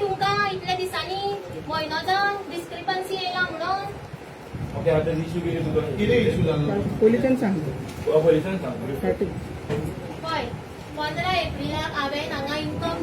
तुमकां इतल्या दिसांनी म्हयनो जावन डिस्क्रिपन्सी येयला म्हणून? ओके, आता इश्यू कितें तुका? कितें इश्यू जालो? पोलिसान सांग. पोलिसान सांग. पळय, 15 एप्रिलाक हांवें हांगा इन्कम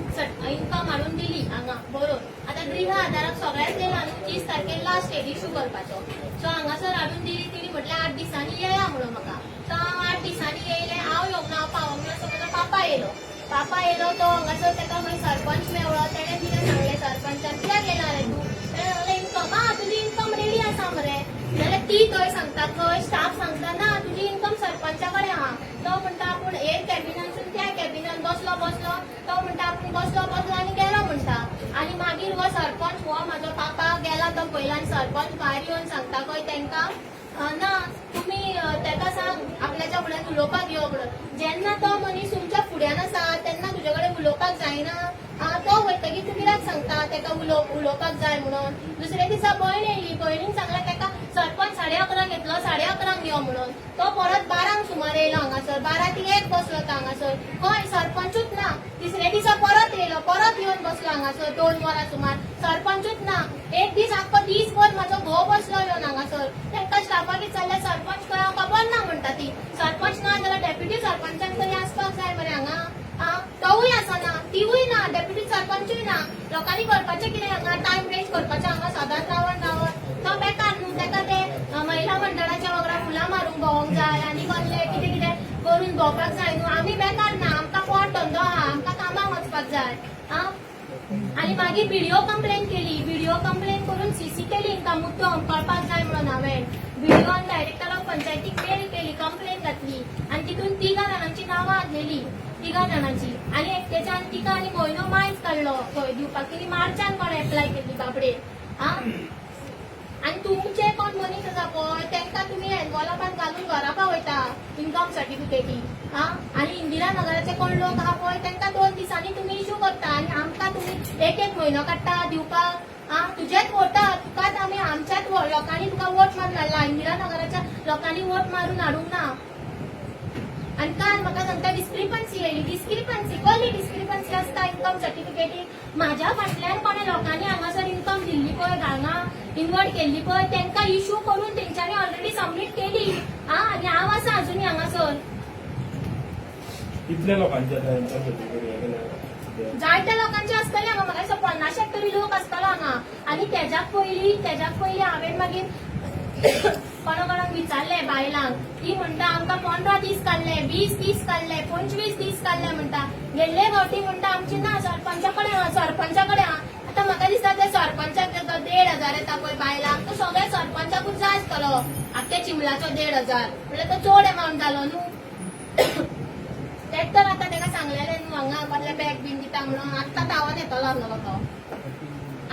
इन्कम हाडून दिली हांगा बरोवन. आतां गृह आधाराक सगळ्याच येयला न्हू, 30 तारखेर लास्ट डेट इशू करपाचो. सो हांगासर हाडून दिली. तिणी म्हटलें 8 दिसांनी येया म्हणून म्हाका. सो हांव 8 दिसांनी येयलें. हांव येवंक ना, हांव पावोंक ना. सो म्हजो पापा येयलो. पापा येयलो तो हांगासर, ताका मागीर सरपंच मेवळो. तेणें कितें सांगलें सरपंचान, कित्याक येयला रे तूं? तेणें सांगलें, इन्कम आं, तुजी इन्कम रेडी आसा मरे. जाल्यार ती थंय सांगता, थंय स्टाफ सांगता, ना, तुजी इन्कम सरपंचा कडेन आहा. तो म्हणटा आपूण एक कॅबिनानसून त्या कॅबिनान बसलो बसलो. तो म्हणटा आपूण बसलो बसलो आनी गेलो म्हणटा. आनी मागीर हो सरपंच, हो म्हाजो पापा गेला तो पयल्यान सरपंच भायर येवन सांगता खंय तांकां, ना, तुमी ताका सांग आपल्याच्या फुड्यान उलोवपाक यो म्हणून. जेन्ना तो मनीस तुमच्या फुड्यान आसा तेन्ना तुजे कडेन उलोवपाक जायना? आं, तो वयतकीर तूं कित्याक सांगता ताका उलोवपाक जाय म्हणून? दुसऱ्या दिसा भयण येयली. भयणीन सांगलें ताका, सरपंच 11:30 येतलो, 11:30 यो म्हणून. तो परत 12 सुमार येयलो हांगासर. 12 ते 1 बसलो तो हांगासर. खंय सरपंचूच ना. तिसऱ्या दिसा परत येयलो. परत येवन बसलो हांगासर 2 वरां सुमार. सरपंचूच ना. एक दीस आख्खो दीसभर म्हाजो घोव बसलो येवन हांगासर. तांकां स्टाफाक विचारल्यार सरपंच खंय हांव खबर ना म्हणटा ती. सरपंच ना जाल्यार डेप्युटी सरपंचान तरी आसपाक जाय मरे हांगा. आं, तोवूय आसना, तिवूय ना, डेप्युटी सरपंचूय ना. लोकांनी करपाचें कितें हांगा? टायम वेस्ट करपाचें हांगा सदांच रावन रावन? तो बेकार न्हू, ताका ते महिला मंडळाच्या वांगडा फुलां मारूंक भोंवंक जाय आनी कसले कितें कितें करून भोंवपाक जाय न्हू. आमी बेकार ना, आमकां पोट धंदो आहा, आमकां कामाक वचपाक जाय. आं, आनी मागीर बीडीओ कंप्लेन केली. बीडीओ कंप्लेन करून सीसी केली हिंका मुद्दम कळपाक जाय म्हणून. हांवें बीडीओन डायरेक्टर ऑफ पंचायतीक मेल केली, कंप्लेन घातली आनी तितून तिगां जाणांची नांवां आसलेली, तिगां जाणांची. आनी एकट्याच्यान तिका आनी म्हयनो मायज काडलो थंय दिवपाक. तिणी मार्चान कोण एप्लाय केल्ली बाबडे. आं, आनी तुमचे कोण मनीस आसा पळय, तांकां तुमी एनवॉलपान घालून घरा पावयता इन्कम सर्टिफिकेटी. आं, आनी इंदिरा नगराचे कोण लोक आहा पळय, तांकां 2 दिसांनी तुमी इशू करता आनी आमकां तुमी एक एक म्हयनो काडटा दिवपाक. आं, तुजेच वोटर, तुकाच आमी आमच्याच लोकांनी तुका वोट मारून हाडला. इंदिरा नगराच्या लोकांनी वोट मारून हाडूंक ना. आनी काल म्हाका सांगता डिस्क्रिपन्सी येयली. डिस्क्रिपन्सी कसली डिस्क्रिपन्सी आसता इन्कम सर्टिफिकेटी? म्हाज्या फाटल्यान कोणे लोकांनी हांगासर इन्कम दिल्ली पळय, हांगा इन्वर्ट केल्ली पळय, तांकां इशू करून तेंच्यांनी ऑलरेडी सबमीट केली. आं, आनी हांव आसा अजुनूय हांगासर. कितल्या लोकांचे आतां इन्कम सर्टिफिकेट हे केल्या? जायत्या लोकांचे आसतले हांगा. म्हाका दिसता 50 तरी लोक आसतलो हांगा. आनी तेज्याक पयलीं हांवें मागीर कोणा कोणाक विचारलें बायलांक, ती म्हणटा आमकां 15 दीस काडले, 20 दीस काडले, 25 दीस काडले म्हणटा. गेल्ले फावटी म्हणटा आमची ना, सरपंचा कडेन आहा, सरपंचा कडेन आहा. आतां म्हाका दिसता ते सरपंचाक तो 1500 येता पळय बायलांक, तो सगळे सरपंचाकूच जाय आसतलो. आख्ख्या चिमलाचो 1500 म्हणल्यार तो चड एमावंट जालो न्हू. तेच तर आतां ताका सांगलेलें न्हू हांगा कसले बॅग बीन दिता म्हणून. आत्तां धांवन येतलो आसलेलो तो.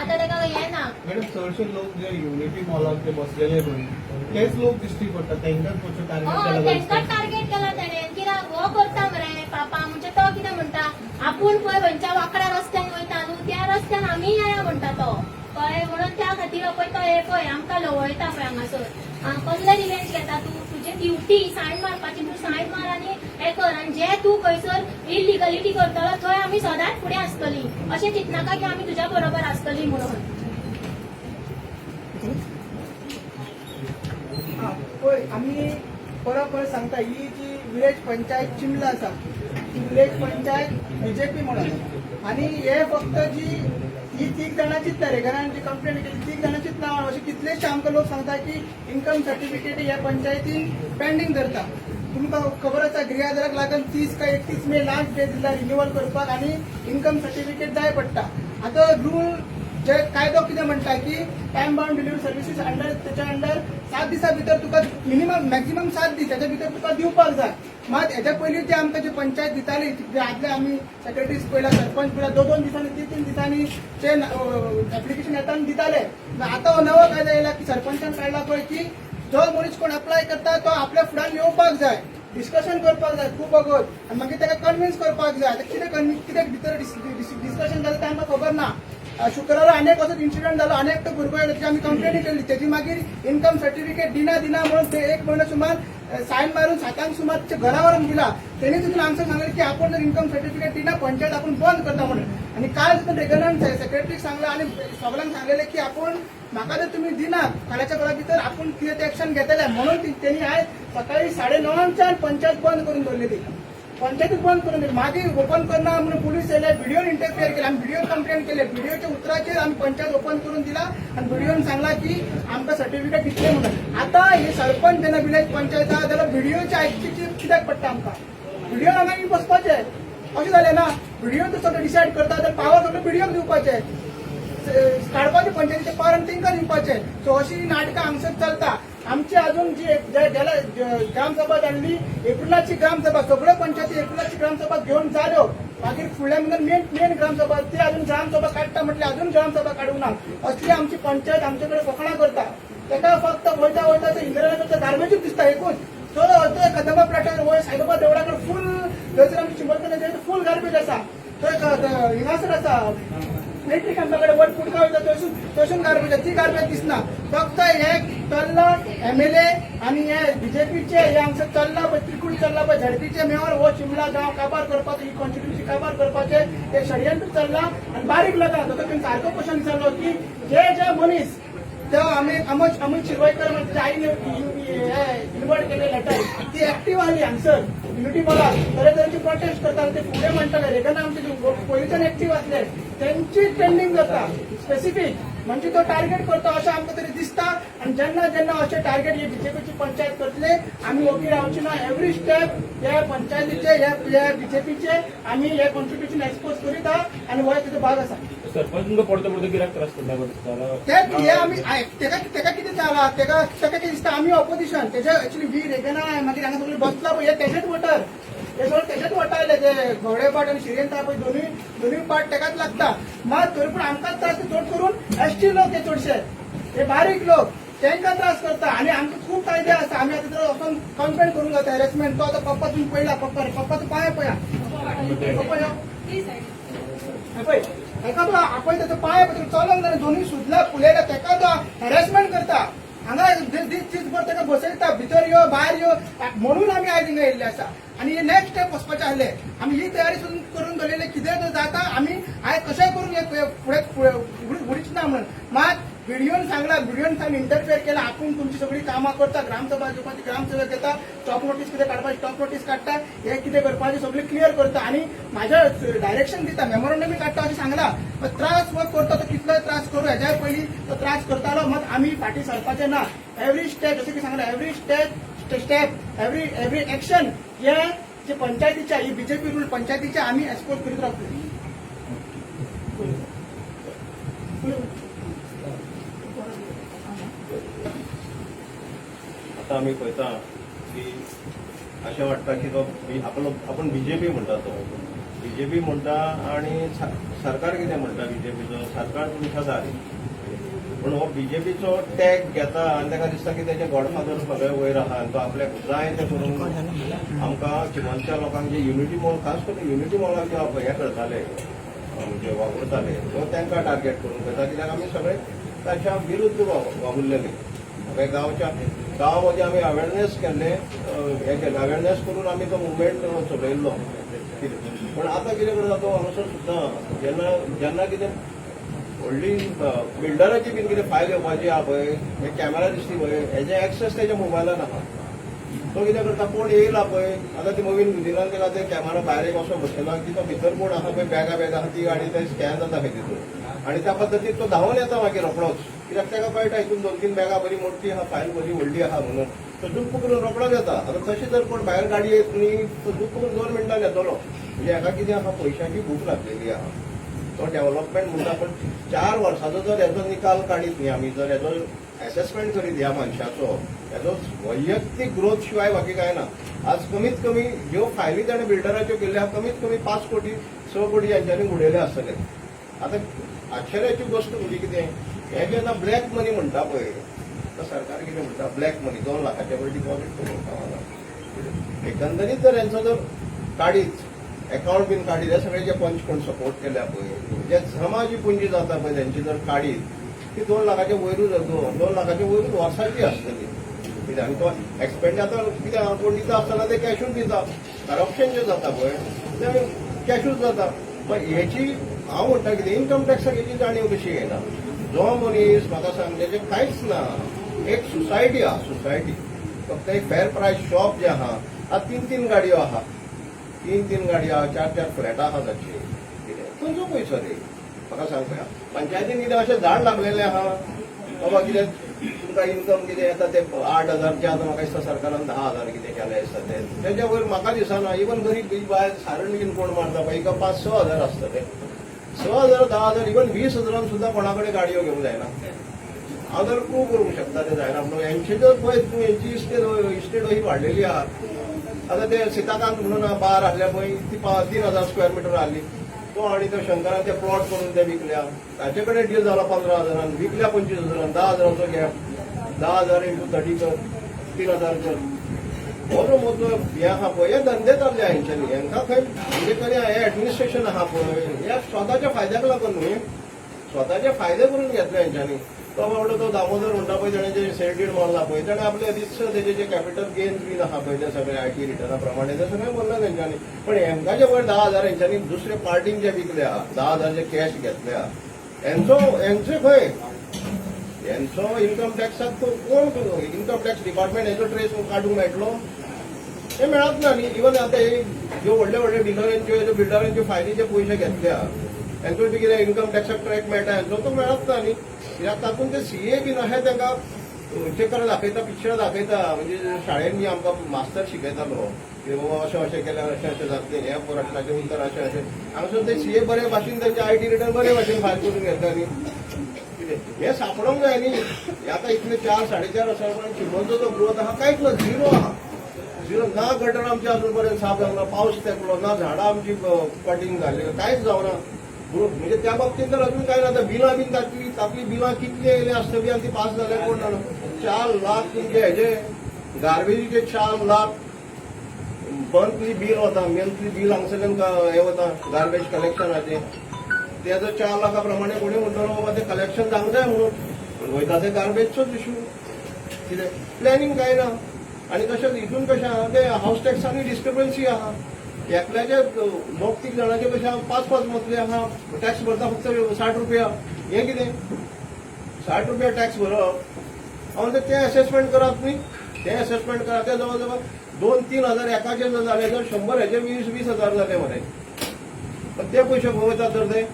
आतां ताका हें ना. मॅडम, चडशे लोक जे युनिटी मॉलाक जे बसलेले पळय, तेच लोक दिश्टी पडटा. तांकांच मातशें टार्गेट हय. केला. तेंकाच टार्गेट केला तेणें. कित्याक हो करता मरे पापा, म्हणजे तो कितें म्हणटा, आपूण पळय खंयच्या वांकड्या रस्त्यान वयता न्हू, त्या रस्त्यान आमी येया म्हणटा तो. कळ्ळें? म्हणून त्या खातीर पळय तो हे पळय आमकां लवयता पळय हांगासर. आं, कसले रिवेंज घेता तूं? तुजी ड्युटी सायन मारपाची, तूं सायन मार आनी हें कर. आनी जे तूं खंयसर इलिगलिटी करतलो थंय आमी सदांच फुडें आसतली. अशें चिंतनाका की आमी तुज्या बरोबर आसतली म्हणून. हा, पळय, आमी परत परत सांगता, ही जी विलेज पंचायत चिमला आसा ती विलेज पंचायत बीजेपी म्हणून. आनी हे फक्त जी ही तीग जाणांचीच ना, रेगनान जी कंप्लेन केली तीग जाणांचीच ना, अशे कितलेशे आमकां लोक सांगता की इन्कम सर्टिफिकेट ह्या पंचायतीन पेंडींग धरता. तुमकां खबर आसा, गृह लागून 30 काय 31 मे लास्ट डेट दिला रिन्युअल करपाक आनी इन्कम सर्टिफिकेट जाय पडटा. आतां रूल जे कायदो कितें म्हणटा की time bound delivery services under, त्याच्या अंडर 7 दिसां भितर तुका, मिनिमम मॅक्झिमम 7 दीस, त्याच्या भितर तुका दिवपाक जाय. मात हेच्या पयलीं जे आमकां जे पंचायत दिताली, जे आदले आमी सेक्रेटरीज पयला, सरपंच पयला, दोन दोन दिसांनी, तीन तीन दिसांनी जे एप्लिकेशन येता आनी दिताले. आतां हो नवो कायदो येयला की सरपंचान काडला पळय की जो मनीस कोण अप्लाय करता तो आपल्या फुडान येवपाक जाय, डिस्कशन करपाक जाय खूब वगत आनी मागीर ताका कन्विन्स करपाक जाय. आतां कितें भितर डिस्कशन जालें तें आमकां खबर ना. शुक्रारा अनेक असोच इन्सिडंट जालो. आनी एकटो भुरगो येयलो, तेजी आमी कंप्लेनी केल्ली. तेजी मागीर इन्कम सर्टिफिकेट दिना दिना म्हणून ते एक म्हयनो सुमार सायन मारून 7 सुमार तेच्या घरा व्हरून दिला. तेणी तितून आमकां सांगलें की आपण जर इन्कम सर्टिफिकेट दिना, पंचायत आपण बंद करता म्हणून. आनी काल सुद्दां रेगनान सेक्रेटरीक सांगला आनी सगळ्यांक सांगलेलें की आपूण म्हाका जर तुमी दिनात फाल्यांच्या काळा भितर आपूण कितें ते एक्शन घेतले म्हणून तेणी आयज सकाळी 9:30च्यान पंचायत बंद करून दवरलेली. पंचायतीत बंद करून दिली. मागीर ओपन करना म्हणून पुलीस येयले, व्हिडिओन इंटरफियर केले. आमी व्हिडिओ कंप्लेंट केले. व्हिडिओच्या उतराचेर आमी पंचायत ओपन करून दिला आनी व्हिडिओन सांगला की आमकां सर्टिफिकेट दितले म्हणून. आतां हे सरपंच जेन्ना विलेज पंचायत आहा जाल्यार व्हिडिओची आयकची कित्याक पडटा आमकां? व्हिडिओ हांगा येवन बसपाचें अशें जालें ना. व्हिडिओ तो सगळें डिसायड करता जाल्यार पावर सगळें व्हिडिओक दिवपाचें, काडपाचे पंचायतीचे पावर आनी तेंकां दिवपाचे. सो अशी नाटकां हांगसर चलता. आमची अजून जी गेल्या ग्रामसभा जाल्ली, एप्रिलाची ग्रामसभा, सगळ्यो पंचायती एप्रिलाची ग्रामसभा घेवन जाल्यो. मागीर फुडल्या म्हयन्यान मेन मेन ग्रामसभा, ती अजून ग्रामसभा काडटा म्हटल्यार अजून ग्रामसभा काडूंक ना. असली आमची पंचायत आमचे कडेन फकाणां करता. तेका फक्त वयता वयता ते इंदिरानगरचं गार्बेजूच दिसता एकूच. तो थंय कदंबा प्लॉटार वयर साईबाबा देवळा कडेन फूल, थंयसर आमची चिंबलकर फूल गार्बेज आसा. थंय हिंगासर आसा मिलिटरी कॅम्पा कडेन वयर पुटका वयता थंयसून थंयसून गार्बेज आसा. ती गार्बेज दिसना. फक्त हे चल्ला एमएलए आनी हे बीजेपीचे हे हांगसर चल्ला पळय, त्रिकूट चल्ला पळय. झेडपीचे मेयर हो चिमला गांव काबार करपाचो, ही कॉन्स्टिट्युन्सी काबार करपाचे हे षडयंत्र चल्ला. आनी बारीक लोकांक तो तुमी सारको क्वेश्चन विचारलो की जे जे मनीस तो आमी अमित अमित शिरवयकर म्हणजे आईने इन्वर्ट केले लेटर, ती एक्टिव्ह आली हांगसर युनिटी मॉलात तरेतरेचे प्रोटेस्ट करताले. ते फुडें म्हणटाले रेगना आमचे पयलींच्यान एक्टिव्ह आसले, तेंची ट्रेंडींग जाता स्पेसिफीक, म्हणजे तो टार्गेट करता अशें आमकां तरी दिसता. आनी जेन्ना जेन्ना अशें टार्गेट ही बीजेपीची पंचायत करतले, आमी ओगी रावची ना. एवरी स्टेप ह्या पंचायतीचे, ह्या ह्या बीजेपीचे आमी हे कॉन्स्टिट्युशन एक्सपोज करीत आहा आनी हो तेजो भाग आसा. सरपंच तुमकां पडतो पडतो कित्याक त्रास करता दिसता? ते हे आमी तेका तेका कितें जाला, तेका तेका कितें दिसता, आमी ऑपोजिशन तेजे. एक्चुअली we रेगना मागीर हांगा सगळे बसला पळय, हे तेजेच वोटर, हे सगळे तेजेच वोटर. ते घोडे पाट आनी शिरयंत पळय, दोनूय दोनूय पार्ट तेकाच लागता. मात तरी पूण आमकांच त्रास चड करून एसटी लोक, हे चडशे हे बारीक लोक तांकां त्रास करता. आनी आमकां खूब कायदे आसा. आमी आतां जर वचोन कंप्लेन करूंक जाता हॅरेसमेंट, तो आतां पप्पा तुमी पळयला, पप्पा पप्पाचो पांय पळया, पप्पा यो. हे पळय, तेका तो आपय, तेजो पांय पळय, चलोंक जायना, दोनूय सुजला फुलेला. तेका तो हॅरेसमेंट करता हांगा दीस दीसभर. तेका बसयता, भितर यो भायर यो म्हणून आमी आयज हिंगा येयल्ले आसा. आनी हे नेक्स्ट स्टेप वचपाचे आहले. आमी ही तयारी सुद्दां करून दवरलेली. कितें जर जाता, आमी आयज कशेंय करून हे फुडें फुडें उडीच ना म्हणून. मात व्हिडिओन सांगला, व्हिडिओन सांग इंटरफेअर केला. आपूण तुमची सगळी कामां करता, ग्रामसभा घेवपाची ग्रामसभा घेता, स्टॉप नोटीस कितें काडपाची स्टॉप नोटीस काडटा, हे कितें करपाचें सगळें क्लियर करता आनी म्हाज्या डायरेक्शन दिता, मेमोरंडमूय काडटा अशें सांगला. पण त्रास हो करता तो कितलोय त्रास करूं, हेज्या पयलीं तो त्रास करतालो. मात आमी फाटीं सरपाचे ना. एवरी स्टेप, जशें की सांगला, every step, every action हे जे पंचायतीच्या ही बीजेपी रूल पंचायतीच्या आमी एक्सपोज करीत रावतले. आता आमी पळयता की अशें वाटता की तो आपलो आपूण बीजेपी म्हणटा, तो बीजेपी म्हणटा आनी सरकार कितें म्हणटा, बीजेपीचो सरकार तुमच्या दारी. पूण हो बीजेपीचो टॅग घेता आनी ताका दिसता की तेजे गॉडफादर सगळे वयर आहा आनी तो आपल्याक जाय तें करून आमकां चिमलच्या लोकांक जे युनिटी मॉल, खास करून युनिटी मॉलाक जे हे करताले, म्हणजे वावुरताले, तो तांकां टार्गेट करून करता. कित्याक आमी सगळे ताच्या विरुद्ध वावुरलेले. सगळे गांवच्या गांवामध्ये आमी अवेरनेस केल्ले, हे केलें, अवेरनेस करून आमी तो मुवमेंट चलयल्लो कितें. पूण आतां कितें करता तो हांगासर सुद्दां जेन्ना जेन्ना कितें व्हडली बिल्डराची बीन कितें फायल येवपाची आहा पळय, हे कॅमेरा दिसती पळय, हेजे एक्सेस तेच्या मोबायलान आहा. तो कितें करता, कोण येयला पळय, आतां ती नवीन गुदिलान ताका ते कॅमेरा भायर एक असो बसयला की तो भितर कोण आहा पळय, बॅगां बॅगां आहा ती गाडी ते स्कॅन जाता खंय तितून आनी त्या पद्दतीन तो धांवून येता मागीर रोखडोच. कित्याक ताका कळटा हितून दोन तीन बॅगां बरी मोठी आहा, फायल बरी व्हडली आहा म्हणून तो झुप्प करून रोखडोच येता. आतां तशें जर कोण भायर गाडी येत न्ही, तो झुप्प करून 2 मिनटां येतलो. म्हणजे हाका कितें आहा, पयशांची भूक लागलेली आहा. तो डेव्हलपमेंट म्हणटा, पण 4 वर्साचो जर हेजो निकाल काडीत न्ही, आमी जर हेजो एसेसमेंट करीत ह्या मनशाचो, हेजो वैयक्तीक ग्रोथ शिवाय बाकी काय ना. आज कमीत कमी ज्यो फायली ताणें बिल्डराच्यो केल्ल्यो आहा, कमीत कमी 5 कोटी 6 कोटी हेंच्यांनी उडयले आसतले. आतां आश्चर्याची गोश्ट म्हणजे कितें, हे जेन्ना ब्लॅक मनी म्हणटा पळय, आतां सरकार कितें म्हणटा, ब्लॅक मनी 2 लाखाच्या वयर डिपॉझीट करूंक गावाना. एकंदरीत जर हेंचो जर काडीत एकाउंट बीन काडीत, हे सगळे जे पंच कोण सपोर्ट केल्या पळय, जे जमा जी पुंजी जाता पळय तेंची जर काडीत, ती 2 लाखाच्या वयरूच, 2 लाखाच्या वयरूच वर्साची आसतली कित्याक. आनी तो एक्सपेंड आतां कितें कोण दिता आसतना ते कॅशूच दिता. करप्शन जें जाता पळय तें कॅशूच जाता. पण हेची हांव म्हणटा कितें, इन्कम टॅक्साक हेची जाणीव कशी येना? जो मनीस, म्हाका सांग, तेजें कांयच ना, एक सोसायटी आहा, सोसायटी फक्त एक फेर प्रायस शॉप जें आहा, आतां तीन तीन गाडयो आहा, तीन तीन गाडयो आहा, चार चार फ्लॅटां आहा ताची. कितें, खंयचो पयसो रे, म्हाका सांग पळया. पंचायतीन कितें अशें झाड लागलेलें आहा बाबा, कितें तुमकां इन्कम कितें येता ते 8,000चे, आतां म्हाका दिसता सरकारान 10,000 कितें केलें आसता ते. तेच्या वयर म्हाका दिसना. इवन गरीब ही बायल सारण बीन कोण मारता पळय, हिका 5-6 हजार आसता ते. 6 हजार, 10,000, इवन 20 हजारान सुद्दां कोणा कडेन गाडयो घेवंक जायना. हांव तर प्रूव करूंक शकता ते जायना म्हणून. हेंचे जर पळयत तूं, हेंची इस्टेट, इस्टेट ही वाडलेली आहा. आतां ते सीताकांत म्हणून बार आहले पळय, ती 3000 स्क्वेअर मिटर आहली. तो आनी तो शंकरान ते प्लॉट करून ते विकल्या. ताचे कडेन डील जाला 15 हजारान, विकल्या 25 हजारान. 10 हजाराचो गॅप. 10,000 इंटू 30 कर, 3000 कर. हो जो मोठो हे आहा पळय, हे धंदे चल्ले हेंच्यांनी. हेंकां खंय म्हणजे खरें हे एडमिनिस्ट्रेशन आहा पळय, हे स्वताच्या फायद्याक लागून न्हय, स्वताचे फायदे करून घेतले हेंच्यांनी. तो बाबडो तो दामोदर म्हणटा पळय, तेणें जे सेल डीड मारला पळय, तेणें आपले रितसर तेजे जे कॅपिटल गेन्स बीन आहा पळय, ते सगळे IT रिटर्ना प्रमाणे ते सगळे भरला तेंच्यांनी. पण हेंकां जे वयर 10,000 हेंच्यांनी दुसरे पार्टीन जे विकल्या, 10,000 जे कॅश घेतल्या, हेंचो हेंचे खंय हेंचो इन्कम टॅक्साक तो कोण इन्कम टॅक्स डिपार्टमेंट हेचो ट्रेस काडूंक मेळटलो? हे मेळत ना न्ही. इवन आतां हे ज्यो व्हडले व्हडले डिलरांच्यो, ज्यो बिल्डरांच्यो फायलीचे पयशे घेतल्या, हेंचो बी कितें इन्कम टॅक्साक ट्रॅक मेळटा हेंचो? तो मेळत ना न्ही. कित्याक तातूंत ते सीए बीन अशें तांकां चेकर दाखयता, पिक्चर दाखयता. म्हणजे शाळेन आमकां मास्तर शिकयतालो की बाबा अशें अशें केल्यार अशें अशें जातलें, ह्या प्रश्नाचें उत्तर अशें अशें. हांगासर ते सीए बरे भाशेन तेंचे IT return बरे भाशेन फायल करून घेता न्ही. कितें हें सापडोंक जाय न्ही. हे आतां इतले चार साडे चार वर्सां प्रमाण चिंबलचो जो ग्रोथ आहा, कांयच ना, झिरो आहा, झिरो. ना गटर आमचे अजून पर्यंत साफ जावना, पावस तेंकलो ना, झाडां आमची कटिंग जाली, कांयच जावना ग्रोथ. म्हणजे त्या बाबतीत तर अजून काय ना. आतां बिलां बीन तातली तातली बिलां कितली येयली आसतली आनी ती पास जाल्या कोण जाणा. 4 लाख तुमचे हेजे गार्बेजीचे, 4 लाख मंथली बील वता. मंथली बील हांगसरल्यान हें वता गार्बेज कलेक्शनाचें. तेजो 4 लाखा प्रमाणे कोणी म्हणटलो बाबा ते कलेक्शन जावंक जाय म्हणून, पूण वयता ते गार्बेजचोच इशू. कितें प्लॅनिंग काय ना. आनी तशेंच हितून कशें आहा ते हावस टॅक्सांनी डिस्क्रिपन्सी आहा. एकल्याचे दोग तीग जाणाचे कशें आहा, पांच पांच मंथली आहा, टॅक्स भरता फक्त 60 रुपया. हें कितें 60 रुपया टॅक्स भरप? हांव म्हणटा तें असेसमेंट करात न्ही, तें असेसमेंट करात. ते जवळ जवळ 2-3 हजार एकाचे जर जाले तर 100 हेचे 20-20 हजार जाले मरे. पण ते पयशे खंय वयता तर ते?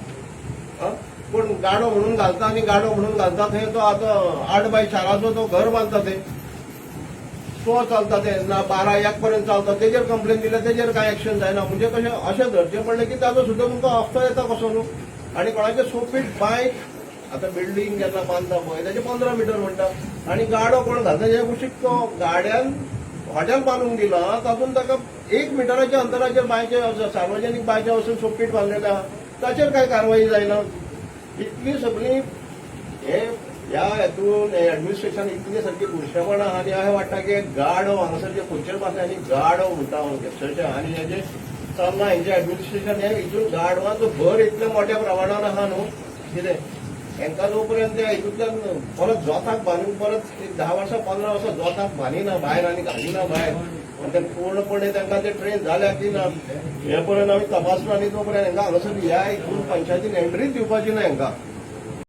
आं? कोण गाडो म्हणून घालता आनी गाडो म्हणून घालता थंय तो आतां 8 बाय 4चो तो घर बांदता, ते तो चलता, ते ना 12-1 पर्यंत चलता. तेजेर कंप्लेन दिल्या, तेजेर कांय एक्शन जायना. म्हणजे कशें अशें धरचें पडलें की ताजो सुद्दां तुमकां हप्तो येता कसो न्हू. आनी कोणाचें सोपीट बांय, आतां बिल्डींग जेन्ना बांदता पळय, तेजे 15 मिटर म्हणटा आनी गाडो कोण घालता तेजे कुशीक, तो गाड्यान हॉटेल बांदूंक दिलां, तातूंत ताका 1 मिटराच्या अंतराचेर बांयचे, सार्वजनीक बांयच्या वचून सोपीट बांदलेलें आहा, ताचेर कांय कारवाई जायना. इतली सगळी हे ह्या हेतून एडमिनिस्ट्रेशन इतली सारकी बुरशेपणां आहा आनी अशें वाडटा की गाडो हांगासर जे खुर्चेर बसले आनी गाडो म्हणटा हांव अक्षरशः. आनी हे जे चल्लां हेंचें एडमिनिस्ट्रेशन, हे हितून गाडवांचो भर इतल्या मोठ्या प्रमाणान आहा न्हू. कितें हेंकां जो पर्यंत ते हितूंतल्यान परत जोताक बांदून परत एक 10 वर्सां, 15 वर्सां जोताक बांदिना भायर आनी घालिना भायर आनी ते पूर्णपणे तांकां ते ट्रेन जाल्या की ना हे पर्यंत आमी तपासलो आनी तो पर्यंत हेंकां हांगासर ह्या हितून पंचायतीन एंट्रीच दिवपाची ना हेंकां.